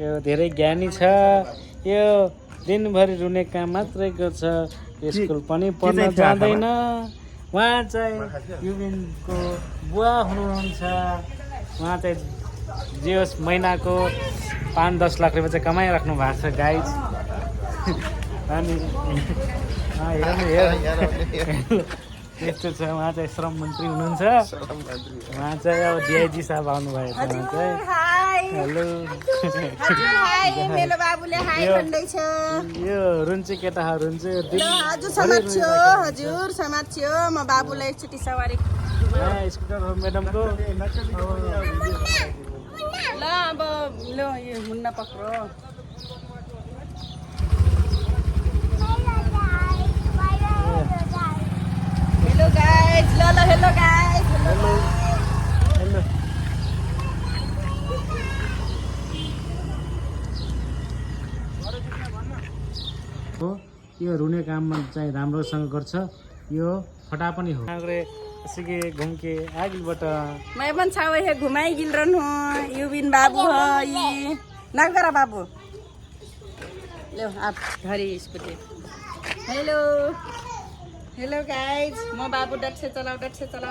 यो धेरै ज्ञानी छ। यो दिनभरि रुने काम मात्रै गर्छ, स्कुल पनि पढ्न जाँदैन। उहाँ चाहिँ युबिनको बुवा हुनुहुन्छ। उहाँ चाहिँ जे होस् महिनाको 5-10 लाख रुपियाँ चाहिँ कमाइराख्नु भएको छ गाइज। अनि यस्तो छ, उहाँ चाहिँ श्रम मन्त्री हुनुहुन्छ। उहाँ चाहिँ अब डिआइजी साहब आउनुभएको छ। उहाँ चाहिँ हेलो मेरो बाबुले हाई भन्दैछ। यो रुन्चे केटाहरू हुन्छ। हजुर समात्यो, हजुर समात्यो। म बाबुलाई एकचोटि सवारी स्कुटर हो म्याडमको। ल अब ल यो मुन्ना पक्रो। हेलो गाइस, ल ल हेलो गाइस, हेलो हेलो यो रुने काममा चाहिँ राम्रोसँग गर्छ। यो फटा पनि हो। सिके घुमके आगिलबाट मैं पण छावे हे घुमाई गिलरन हो। युबिन बाबू हो ये नागरा बाबू। लो आप घरी स्कूटी। हेलो हेलो गाइस, म बाबू डट से चलाओ, डट से चलाओ।